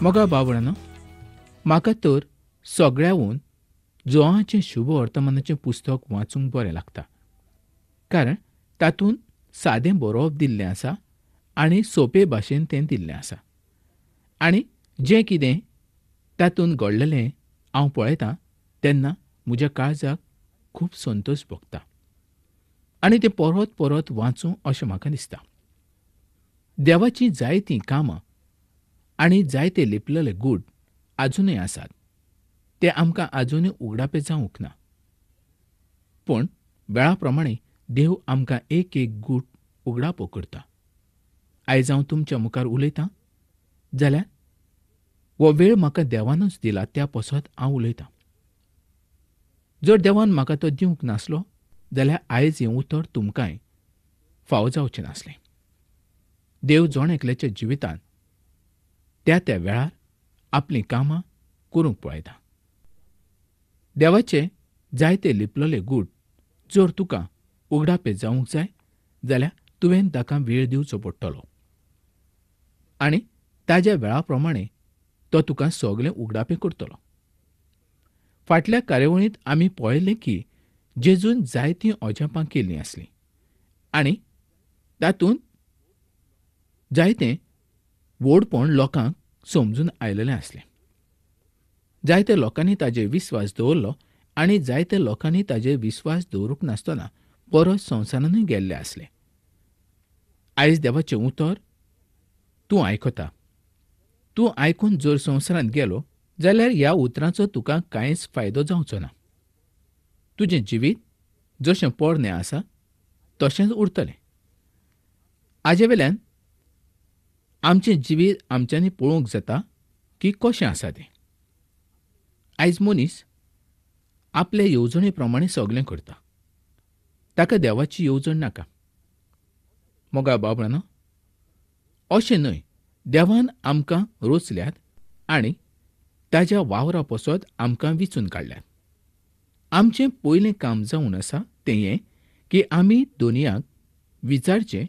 मोगा बावळानो, म्हाका तर सगळ्यावून जोआचें शुभ वर्तमानाचें पुस्तक वाचूंक बरें लागता, कारण तातूंत सादें बरोवप दिल्लें आसा आनी सोपे भाशेन तें दिल्लें आसा. आनी जें कितें तातूंत घडलेलें हांव पळयतां तेन्ना म्हज्या काळजाक खूब संतोश भोगता आनी तें परत परत वाचूं अशें म्हाका दिसता. देवाचीं जायतीं कामां आनी जायते लिपलेले गूट आजुनूय आसात, ते आमकां आजुनूय उगडापे जावंक ना. पूण वेळा प्रमाणे देव आमकां एक एक गूट उगडापो करता. आयज हांव तुमच्या मुखार उलयतां जाल्यार हो वेळ म्हाका देवानूच दिला, त्या पसत हांव उलयतां. जर देवान म्हाका तो दिवंक नासलो जाल्यार आयज हें उतर तुमकांय फावो जावचें नासलें. देव जण एकल्याच्या जिवितांत त्या त्या वेळार आपलीं कामां करूंक पळयता. देवाचे जायते लिपलेले गूट जर तुका उगडापे जावंक जाय जाल्यार तुवें ताका वेळ दिवचो पडटलो आनी ताज्या वेळा प्रमाणे तो तुका सगळें उगडापें करतलो. फाटल्या कार्यावळींत आमी पळयलें की जेजून जायतीं अजापां केल्लीं आसलीं आनी तातूंत जायतें व्हडपण लोकांक समजून आयलेलें आसलें. जायते लोकांनी ताजेर विस्वास दवरलो आनी जायते लोकांनी ताजेर विस्वास दवरूंक नासतना परत संवसारानूय गेल्ले आसले. आयज देवाचें उतर तूं आयकता. तूं आयकून जर संवसारांत गेलो जाल्यार ह्या उतरांचो तुका कांयच फायदो जावचो ना. तुजें जिवीत जशें पोरणें आसा तशेंच उरतलें. हाजे वेल्यान आमचें जिवीत आमच्यांनी पळोवंक जाता की कशें आसा तें. आयज मनीस आपले येवजणे प्रमाणे सगळें करता, ताका देवाची येवजण नाका. मोगा बाबडानो, अशें न्हय, देवान आमकां रोचल्यात आनी ताज्या वावरा पसत आमकां विचून काडल्यात. आमचें पयलें काम जावन आसा तें हें की आमी दोनयाक विचारचें,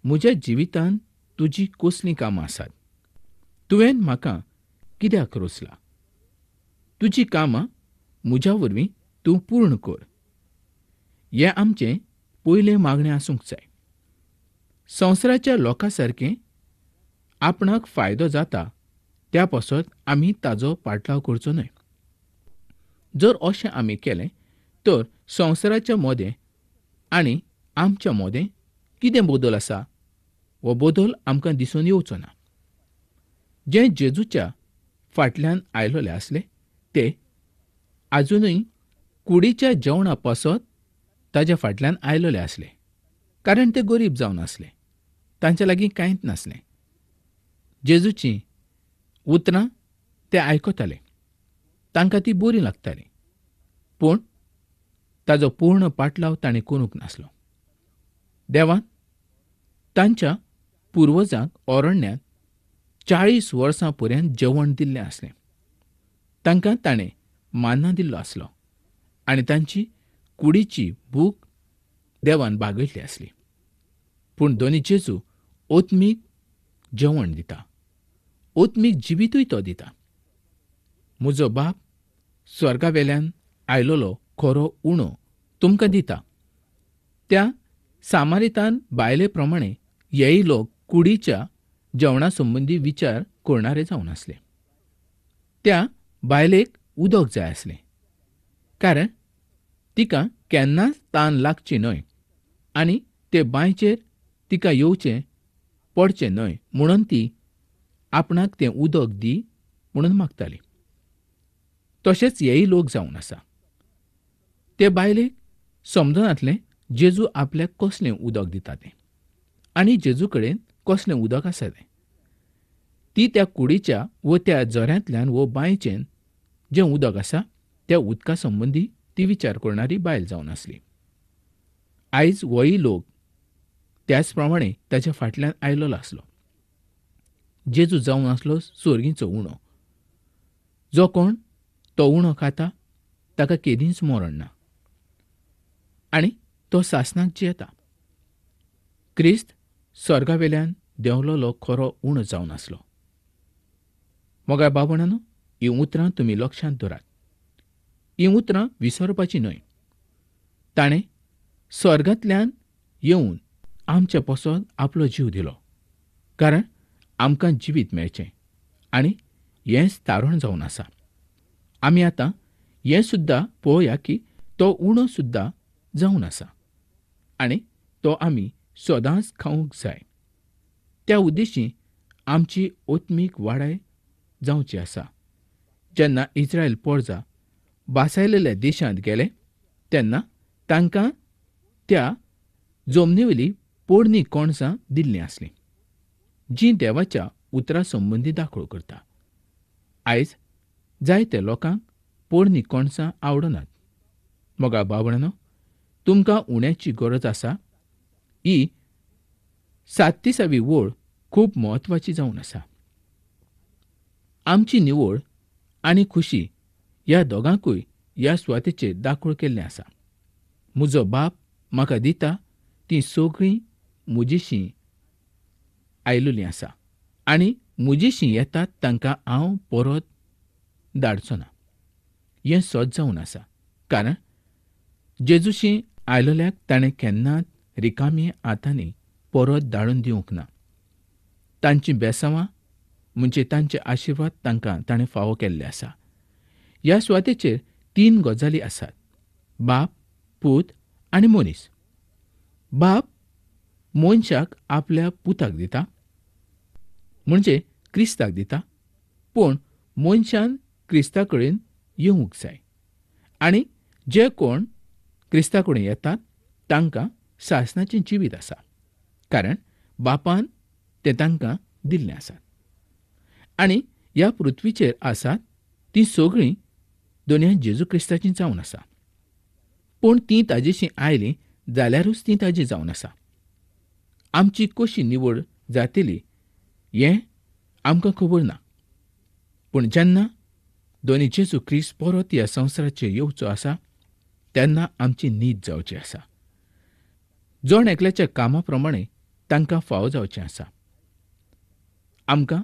म्हज्या जिवितांत तुजी कसलीं कामां आसात, तुवें म्हाका कित्याक रोचला, तुजी कामां म्हज्या वरवीं तूं पूर्ण कर. हें आमचें पयलें मागणें आसूंक जाय. संवसाराच्या लोकां सारकें आपणाक फायदो जाता त्या पासत आमी ताजो पाटलाव करचो न्हय. जर अशें आमी केलें तर संवसाराच्या मोदें आनी आमच्या मोदें कितें बदल आसा हो बदल आमकां दिसून येवचो ना. जे जेजूच्या फाटल्यान आयलेले आसले ते आजुनूय कुडीच्या जेवणा पासत ताज्या फाटल्यान आयलेले आसले, कारण ते गरीब जावन आसले, तांच्या लागीं कांयच नासलें. जेजूची उतरां ते आयकताले, तांकां ती बरी लागताली, पूण ताजो पूर्ण पाटलाव ताणें करूंक नासलो. देवान तांच्या पुर्वजांक अरण्यांत 40 वर्सां पर्यंत जेवण दिल्लें आसलें. तांकां ताणें मान्ना दिल्लो आसलो आनी तांची कुडीची भूक देवान भागयल्ली आसली. पूण दोनी जेजू आत्मीक जेवण दिता, आत्मीक जिवितूय तो दिता. म्हजो बाप स्वर्गा वेल्यान आयलोलो खरो उणो तुमकां दिता. त्या सामारितान बायले प्रमाणे हेय लोक कुडीच्या जेवणा संबंदी विचार करणारे जावन आसले. त्या बायलेक उदक जाय आसलें, कारण तिका केन्नाच तान लागची न्हय आनी ते बांयचेर तिका येवचें पडचें न्हय म्हणून ती आपणाक तें उदक दी म्हणून मागताली. तशेंच हेय लोक जावन आसा. ते बायलेक समजनातलें जेजू आपल्याक कसलें उदक दिता तें आनी जेजू कडेन कसलें उदक आसा तें. ती त्या कुडीच्या वो त्या झऱ्यांतल्यान वो बांयचेन जें उदक आसा त्या उदका संबंदी ती विचार करणारी बायल जावन आसली. आयज होय लोक त्याच प्रमाणे ताच्या फाटल्यान आयलोलो आसलो. जेजू जावन आसलो सोर्गीचो उणो. जो कोण तो उणो खाता ताका केदींच मरण ना आनी तो सासणाक जियेता. क्रिस्त स्वर्गावेल्यान देंवलोलो खरो उणो जावन आसलो. मोगाळ बाबणानो, हीं उतरां तुमी लक्षांत धरात. हीं उतरां विसरपाचीं न्हय. ताणें स्वर्गांतल्यान येवन आमच्या पसत आपलो जीव दिलो, कारण आमकां जिवीत मेळचें आनी हेंच तारण जावन आसा. आमी आतां हें सुद्दां पळोवया की तो उणो सुद्दां जावन आसा आनी तो आमी सदांच खावंक जाय. त्या उद्देशी आमची आत्मीक वाडाय जावची आसा. जेन्ना इस्रायल पोरजा बासायलेल्या देशांत गेले तेन्ना तांकां त्या जमनीवेली पोरणी कणसां दिल्लीं आसलीं, जीं देवाच्या उतरा संबंदी दाखोळ करता. आयज जायते लोकांक पोरणी कणसां आवडनात. मोगा बाबणानो, तुमकां उण्याची गरज आसा. ही 37वी वळ खूब म्हत्वाची जावन आसा. आमची निवड आनी खुशी ह्या दोगांकूय ह्या सुवातेचेर दाखोळ केल्लें आसा. म्हजो बाप म्हाका दिता ती सगळीं म्हजेशी आयलेली आसा आनी म्हजेशी येतात तांकां हांव परत धाडचो ना. हें सत जावन आसा, कारण जेजूशी आयलेल्याक ताणें केन्नाच रिकामी हातांनी परत धाडून दिवंक ना. तांचीं बेसांवां म्हणजे तांचे आशिर्वाद तांकां ताणें फावो केल्ले आसा. ह्या सुवातेचेर 3 गजाली आसात: बाप, पूत आनी मनीस. बाप मनशाक आपल्या पुताक दिता, म्हणजे क्रिस्ताक दिता, पूण मनशान क्रिस्ता कडेन येवंक जाय आनी जे कोण क्रिस्ता कडेन येतात तांकां सासणाचें जिवीत आसा, कारण बापान तें तांकां दिल्लें आसा. आनी ह्या पृथ्वीचेर आसात तीं सगळीं दोनया जेजू क्रिस्ताचीं जावन आसा, पूण तीं ताजेशी आयलीं जाल्यारूच तीं ताजी जावन आसा. आमची कशी निवड जातली हें आमकां खबर ना, पूण जेन्ना दोनी जेजू क्रिस्त परत ह्या संवसाराचेर येवचो आसा तेन्ना आमची नीत जावची आसा. जण एकल्याच्या कामा प्रमाणे तांकां फावो जावचें आसा. आमकां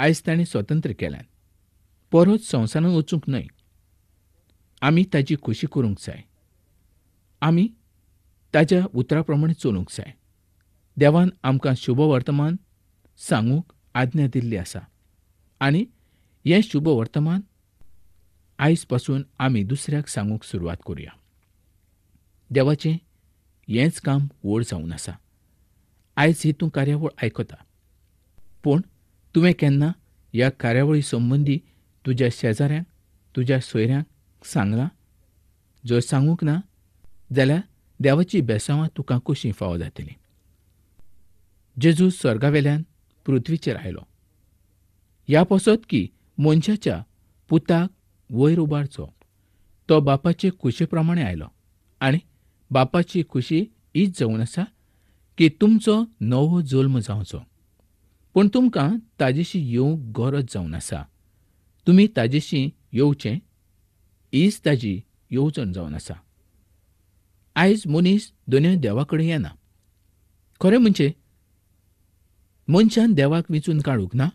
आयज ताणें स्वतंत्र केल्यान, परत संवसारांत वचूंक न्हय. आमी ताजी खोशी करूंक जाय. आमी ताज्या उतरा प्रमाणे चलूंक जाय. देवान आमकां शुभ वर्तमान सांगूंक आज्ञा दिल्ली आसा आनी हें शुभ वर्तमान आयज पासून आमी दुसऱ्याक सांगूंक सुरवात करुया. देवाचें हेंच काम व्हड जावन आसा. आयज ही तूं कार्यावळ आयकता, पूण तुवें केन्ना ह्या कार्यावळी संबंदी तुज्या शेजाऱ्यांक, तुज्या सोयऱ्यांक सांगलां? जर सांगूंक ना जाल्यार देवाची बेसांवां तुका कशीं फावो जातलीं? जेजू स्वर्गावेल्यान पृथ्वीचेर आयलो ह्या पासत की मनशाच्या पुताक वयर उबारचो. तो बापाचे खुशे प्रमाणे आयलो आनी बापाची खुशी हीच जावन आसा की तुमचो नवो जल्म जावचो. पूण तुमकां ताजेशी येवंक गरज जावन आसा. तुमी ताजेशी येवचें हीच ताजी येवजण जावन आसा. आयज मनीस दोनूय देवा कडेन येना. खरें म्हणजे मनशान देवाक विंचून काडूंक ना,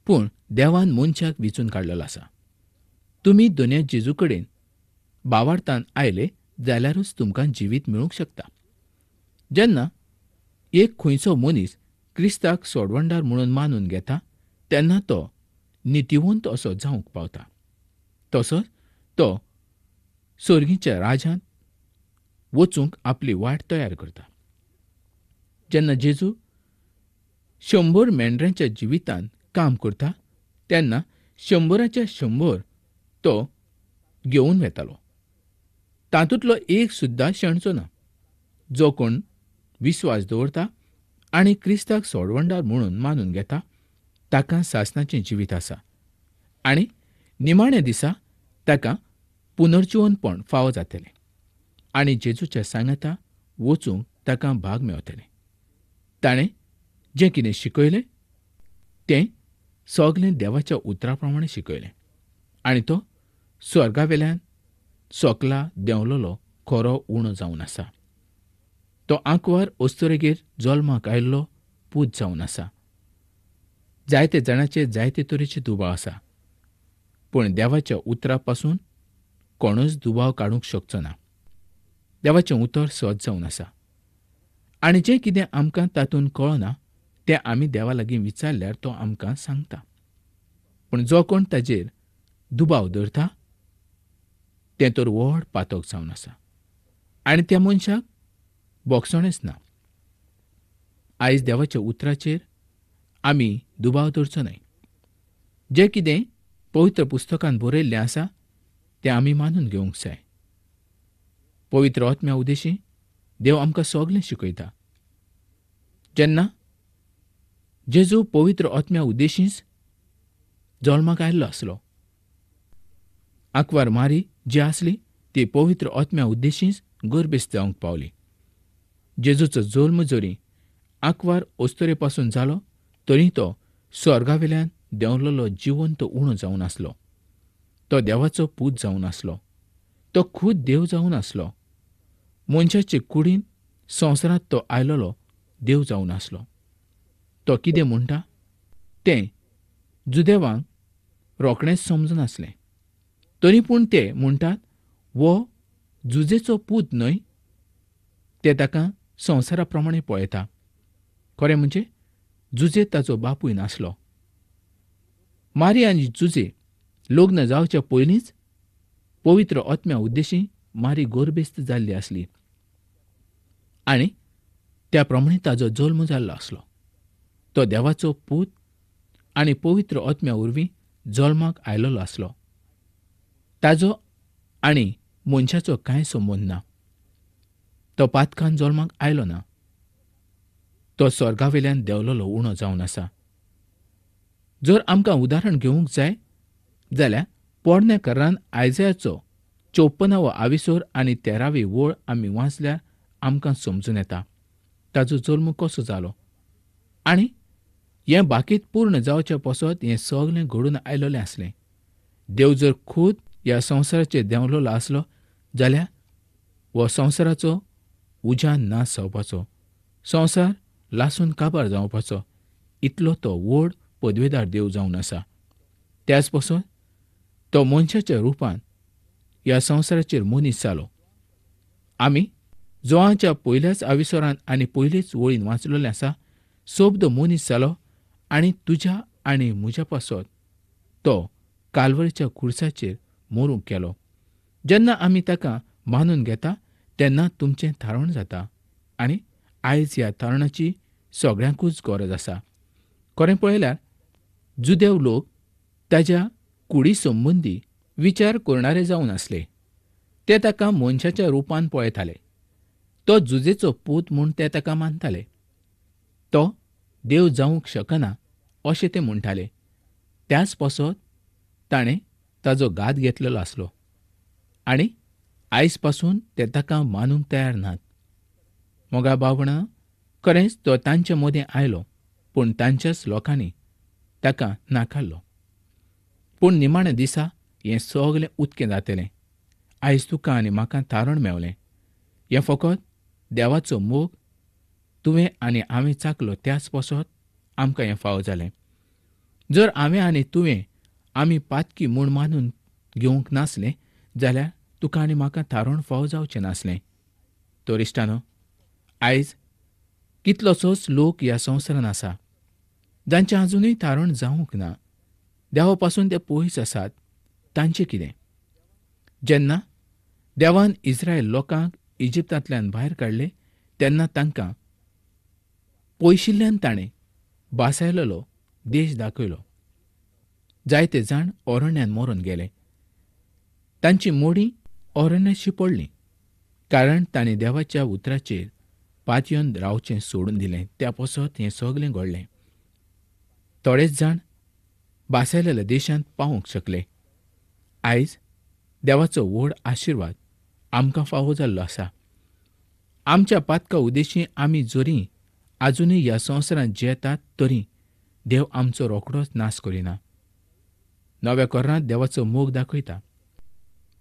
पूण देवान मनशाक विंचून काडलेलो आसा. तुमी दोनूय जेजू कडेन बावार्थान आयले जाल्यारूच तुमकां जिवीत मेळूंक शकता. जेन्ना एक खंयचो मनीस क्रिस्ताक सोडवणदार म्हणून मानून घेता तेन्ना तो नितिवंत असो जावंक पावता. तसोच तो सर्गीच्या राजांत वचूंक आपली वाट तयार करता. जेन्ना जेजू 100 मेंढरांच्या जिवितांत काम करता तेन्ना 100च्या 100 तो घेवन वेतालो. तातूंतलो एक सुद्दां शेणचो ना. जो कोण विस्वास दवरता आनी क्रिस्ताक सोडवणदार म्हणून मानून घेता ताका सासणाचें जिवीत आसा आनी निमाण्या दिसा ताका पुनर्जिवनपण फावो जातलें आनी जेजूच्या सांगाता वचूंक ताका भाग मेळटलें. ताणें जें कितें शिकयलें तें सगलें देवाच्या उतरा प्रमाणें शिकयलें आनी तो स्वर्गावेल्यान सकला देंवलेलो खरो उणो जावन आसा. तो आंकवार अस्तुरेगेर जल्माक आयिल्लो पूत जावन आसा. जायते जाणाचे जायते तरेचे दुबाव आसा पूण देवाच्या उतरा पासून कोणूच दुबाव काडूंक शकचो ना. देवाचें उतर सत जावन आसा आनी जें कितें आमकां तातूंत कळना तें आमी देवा लागीं विचारल्यार तो आमकां सांगता. पूण जो कोण ताजेर दुबाव धरता तें तर व्हड पातक जावन आसा आनी त्या मनशाक बोगसणेच ना. आयज देवाच्या उतराचेर आमी दुबाव धरचो न्हय. जें कितें पवित्र पुस्तकान बरयल्लें आसा तें आमी मानून घेवंक जाय. पवित्र आत्म्या उद्देशी देव आमकां सगलें शिकयता. जेन्ना जेजू पवित्र आत्म्या उद्देशीच जल्माक आयिल्लो आसलो, आंकवार मारी जी आसली ती पवित्र आत्म्या उद्देशीच गर्भेस्त जावंक पावली. जेजूचो जल्म जरी आंकवार अस्तुरे पासून जालो तरी तो स्वर्गावेल्यान देंवलेलो जिवंत उणो जावन आसलो. तो देवाचो पूत जावन आसलो. तो खूद देव जावन आसलो. मनशाचे कुडीन संवसारांत तो आयलेलो देव जावन आसलो. तो कितें म्हणटा तें जुदेवांक रोखडेंच समजनासलें, तरी पूण ते म्हणटात वो जुजेचो पूत न्हय. ते ताका संवसारा प्रमाणे पळयता. खरें म्हणजे जुजे ताचो बापूय नासलो. मारी आनी जुजे लग्न जावच्या पयलींच पवित्र आत्म्या उद्देशी मारी गर्भेस्त जाल्ली आसली आनी त्या प्रमाणे ताजो जल्म जाल्लो आसलो. तो देवाचो पूत आनी पवित्र आत्म्या वरवीं जल्माक आयलेलो आसलो. ताजो आनी मनशाचो कांय संबंद ना. तो पातकान जल्माक आयलो ना. तो स्वर्गावेल्यान देंवलेलो उणो जावन आसा. जर आमकां उदाहरण घेवंक जाय जाल्यार पोरण्या करारान आयजयाचो 54वो आविसोर आनी 13वी वळ आमी वाचल्यार आमकां समजून येता ताजो जल्म कसो जालो आनी हें बाकीत पूर्ण जावच्या पासत हें सगलें घडून आयलेलें आसलें. देव जर खूद ह्या संवसाराचेर देंवलेलो आसलो जाल्यार हो संवसाराचो उज्यान नाश जावपाचो, संवसार लासून काबार जावपाचो, इतलो तो व्हड पदवेदार देव जावन आसा. त्याच पासून तो मनशाच्या रुपान ह्या संवसाराचेर मनीस जालो. आमी जोवाच्या पयल्याच आविसरान आनी पयलेच वळीन वाचलेलें आसा, शब्द मनीस जालो आनी तुज्या आनी म्हज्या पासत तो कालवरीच्या खुर्साचेर मरूंक गेलो. जेन्ना आमी ताका मानून घेता तेन्ना तुमचें थारण जाता आनी आयज ह्या थारणाची सगळ्यांकूच गरज आसा. खरें पळयल्यार जुदेव लोक ताज्या कुडी संबंदी विचार करणारे जावन आसले. ते ताका मनशाच्या रुपान पळयताले. तो जुजेचो पूत म्हूण ते ताका मानताले. तो देव जावंक शकना अशें ते म्हणटाले. त्याच पासत ताणें ताजो घात घेतलेलो आसलो आनी आयज पासून ते ताका मानूंक तयार नात. मोगा बावणां, खरेंच तो तांचे मदें आयलो पूण तांच्याच लोकांनी ताका नाकारलो. पूण निमाण्या दिसा हें सगलें उदकें जातलें. आयज तुका आनी म्हाका तारण मेवलें. हें फकत देवाचो मोग तुवें आनी हांवें चाकलो त्याच पासत आमकां हें फावो जालें. जर हांवें आनी तुवें आमी पातकी म्हूण मानून घेवंक नासलें जाल्यार तुका आनी म्हाका थारण फावो जावचें नासलें. तर इश्टानो, आयज कितलोसोच लोक ह्या संवसारान आसा जांचें आजुनूय थारण जावंक ना, देवा पासून ते पयस आसात. तांचें कितें? जेन्ना देवान इस्रायल लोकांक इजिप्तांतल्यान भायर काडले तेन्ना तांकां पयशिल्ल्यान ताणें बासायलेलो देश दाखयलो. जायते जाण अरण्यान मरून गेले. तांची मोडी अरण्याशी शिंपडली, कारण तांणी देवाच्या उतराचेर पातयेवन रावचें सोडून दिलें. त्या पासत हें सगलें घडलें. थोडेच जाण बासायलेल्या देशांत पावूंक शकले. आयज देवाचो व्हड आशिर्वाद आमकां फावो जाल्लो आसा. आमच्या पातका उद्देशी आमी जरी आजुनूय ह्या संवसारांत जियेतात तरी देव आमचो रोखडोच नाश करिना. नव्या करारांत देवाचो मोग दाखयता.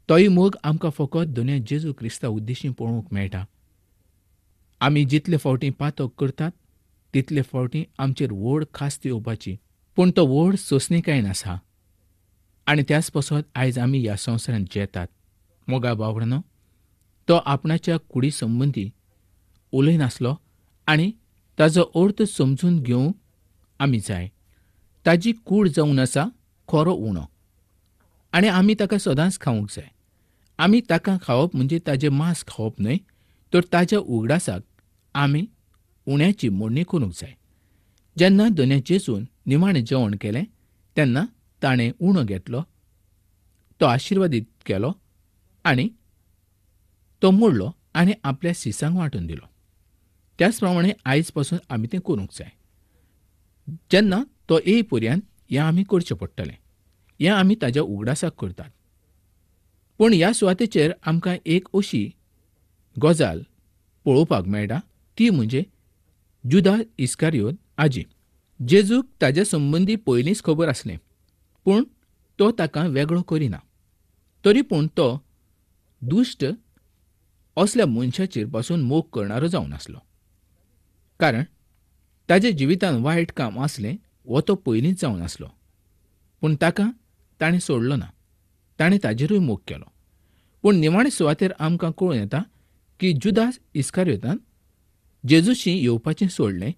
तोय मोग आमकां फकत दोनया जेजू क्रिस्ता उद्देशी पळोवंक मेळटा. आमी जितले फावटी पातक करतात तितले फावटी आमचेर व्हड खास्त येवपाची, पूण तो व्हड सोंसणीकायेन आसा. आनी त्याच पासत आयज आमी ह्या संवसारांत जेतात. मोगा बावडानो, तो आपणाच्या कुडी संबंदी उलयनासलो आनी ताजो अर्थ समजून घेवंक आमी जाय. ताजी कूड जावन आसा खरो उणो आनी आमी ताका सदांच खावंक जाय. आमी ताका खावप म्हणजे ताजें मांस खावप न्हय, तर ताज्या उगडासाक आमी उण्याची मोडणी करूंक जाय. जेन्ना दोन्या जेजून निमाणें जेवण केलें तेन्ना ताणें उणो घेतलो, तो आशिर्वादीत केलो आनी तो मोडलो आनी आपल्या शिसांक वांटून दिलो. त्याच प्रमाणे आयज पासून आमी तें करूंक जाय. जेन्ना तो येय पर्यंत हें आमी करचें पडटलें. हें आमी ताज्या उगडासाक करतात. पूण ह्या सुवातेचेर आमकां एक अशी गजाल पळोवपाक मेळटा, ती म्हणजे जुदास इस्कारियोत आजी. जेजूक ताज्या संबंदी पयलींच खबर आसलें, पूण तो ताका वेगळो करिना. तरी पूण तो दुश्ट असल्या मनशाचेर पासून मोग करणारो जावन आसलो, कारण ताज्या जिवितांत वायट काम आसलें हो तो पयलींच जावन आसलो. पूण ताका ताणें सोडलो ना, ताणें ताजेरूय मोग केलो. पूण निमाणे सुवातेर आमकां कळून येता की जुदास इस्कारियोतान जेजूशी येवपाचें सोडलें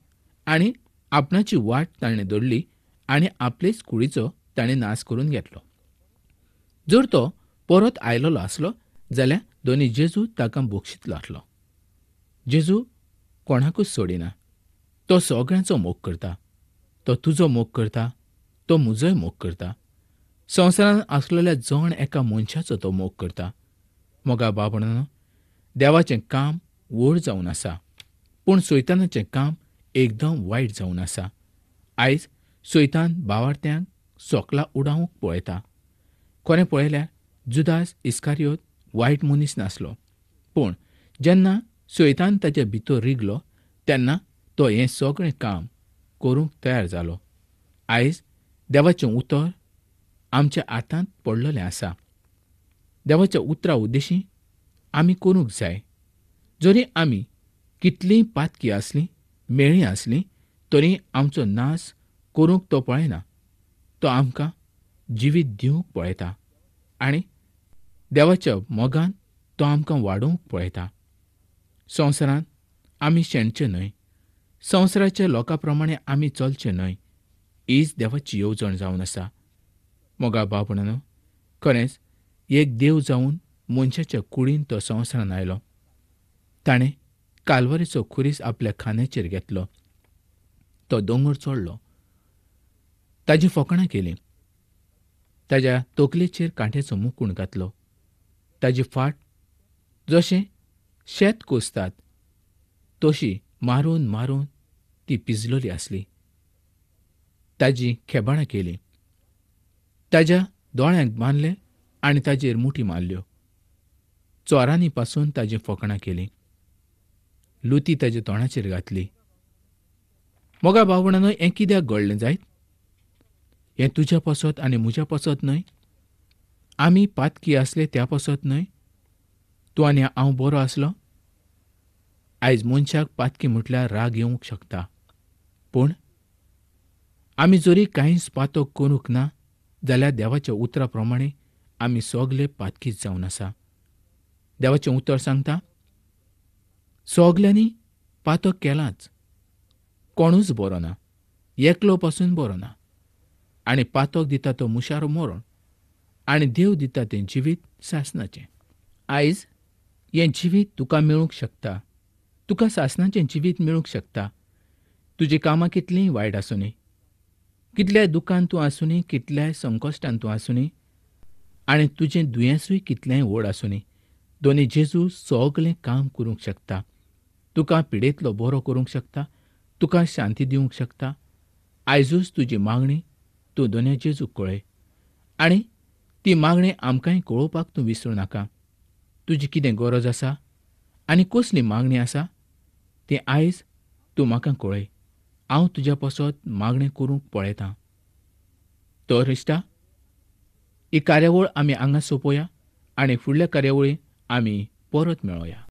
आनी आपणाची वाट ताणें धरली आनी आपलेच कुडीचो ताणें नाश करून घेतलो. जर तो परत आयलेलो आसलो जाल्यार दोनी जेजू ताका बक्षितलो आसलो. जेजू कोणाकूच सोडिना, तो सगळ्यांचो मोग करता. तो तुजो मोग करता, तो म्हजोय मोग करता. संवसारांत आसलेल्या जण एका मनशाचो तो मोग करता. मोगा बाबणानो, देवाचें काम व्हड जावन आसा, पूण सैतानाचें काम एकदम वायट जावन आसा. आयज सैतान बावार्थ्यांक सोकला उडावंक पळयता. खरें पळयल्यार जुदास इस्कारियोत वायट मनीस नासलो, पूण जेन्ना सैतान ताच्या भितर रिगलो तेन्ना तो हें सगळें काम करूंक तयार जालो. आयज देवाचें उतर आमच्या हातांत पडलेलें आसा. देवाच्या उतरा उद्देशी आमी करूंक जाय. जरी आमी कितलींय पातकी आसलीं, मेळी आसलीं, तरी आमचो नाश करूंक तो पळयना. तो आमकां जिवीत दिवंक पळयता आनी देवाच्या मोगान तो आमकां वाडोवंक पळयता. संवसारांत आमी शेणचें न्हय, संवसाराच्या लोकां प्रमाणे आमी चलचें न्हय, हीच देवाची येवजण जावन आसा. मोगा बाबणानो, खरेंच एक देव जावन मनशाच्या कुडीन तो संवसारान आयलो. ताणें कालवारीचो खुरीस आपल्या खांद्याचेर घेतलो, तो दोंगर चडलो, ताजी फकाणां केलीं, ताज्या तकलेचेर कांट्याचो मुकूण घातलो, ताजी फाट जशें शेत कोसतात तशी मारून मारून ती पिजलोली आसली, ताजी खेबाणां केलीं, ताज्या दोळ्यांक बांदले आनी ताजेर मुठी मारल्यो, चोरांनी पासून ताजी फकाणां केलीं, लुती ताज्या तोंडाचेर घातली. मोगा भावणानो, हें कित्याक घडलें जायत? हें तुज्या पासत आनी म्हज्या पासत न्हय, आमी पातकी आसले त्या पासत न्हय. तूं आनी हांव बरो आसलो. आयज मनशाक पातकी म्हटल्यार राग येवंक शकता, पूण आमी जरी कांयच पातक करूंक ना जाल्यार देवाच्या उतरा प्रमाणे आमी सगले पातकीच जावन आसा. देवाचें उतर सांगता, सगल्यांनी पातक केलांच, कोणूच बरो ना, एकलो पासून बरो ना. आनी पातक दिता तो मुशारो मरण आनी देव दिता तें जिवीत सासणाचें. आयज हें जिवीत तुका मेळूंक शकता, तुका सासणाचें जिवीत मेळूंक शकता. तुजी कामां कितलींय वायट आसूनी, कितल्याय दुखान तूं आसूनी, कितल्याय संकश्टान तूं आसूनी, आनी तुजें दुयेंसूय कितलेंय व्हड आसूनी, दोनी जेजू सगलें काम करूंक शकता. तुका पिडेंतलो बरो करूंक शकता, तुका शांती दिवंक शकता. आयजूच तुजी मागणी तूं दोन्या जेजूक कळय आनी ती मागणी आमकांय कळोवपाक तूं विसरूं नाका. तुजी कितें गरज आसा आनी कसली मागणी आसा ती आयज तूं म्हाका कळय. हांव तुज्या पासत मागणें करूंक पळयतां. तर इश्टा, ही कार्यावळ आमी हांगा सोंपोवया आनी फुडल्या कार्यावळी आमी परत मेळोया.